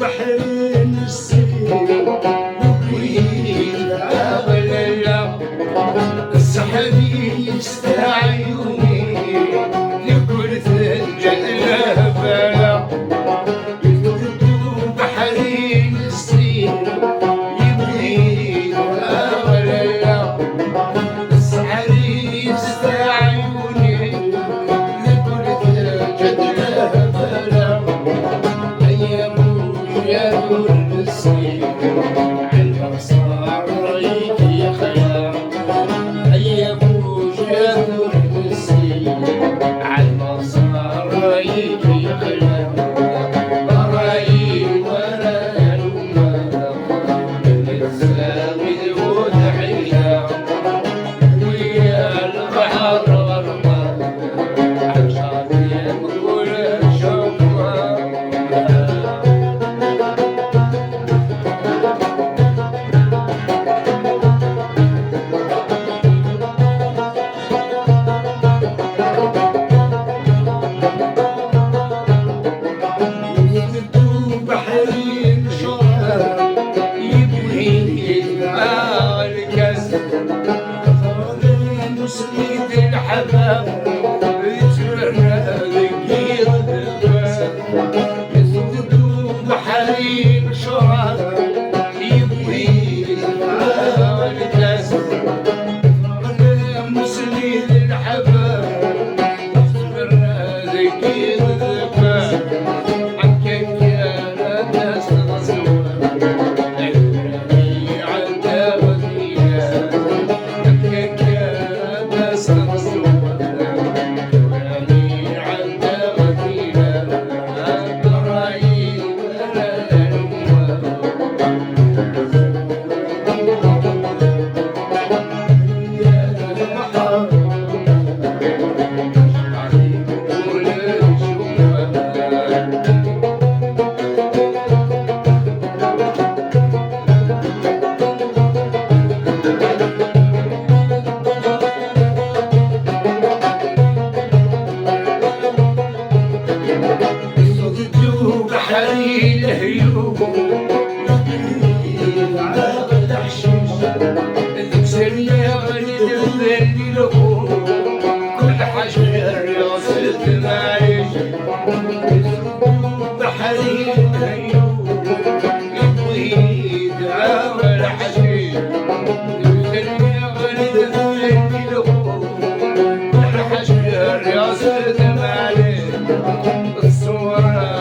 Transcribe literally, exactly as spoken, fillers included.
بحرين السير وبيد أغلى السحر يستعيوني لكل ثلج الهبلة. بحرين السير يبغي أغلى السحر يستعيوني لكل ثلج الهبلة. أيام يا نور السير، عندك صار يخلع. أيام يا نور السير، عندك صار يخلع. راي ولا يوم، السامي وتحية. ويا البحر غرقان، عطشان ياكل الشوق. بحري الشراب يبغي يتباع الكاس. مسند الحباب يتمنى ذكي الباب. يسود بحري الشراب يبغي يتباع الكاس. مسند الحباب بحري الهيوم، عاقد حشيش، الكسر يا غالي دبالي الغوم، كل حاجة غير غسلت معيش. بحري الهيوم، الويد عاقد حشيش، الكسر يا غالي دبالي الغوم، كل حاجة غير غسلت معيش. الصورة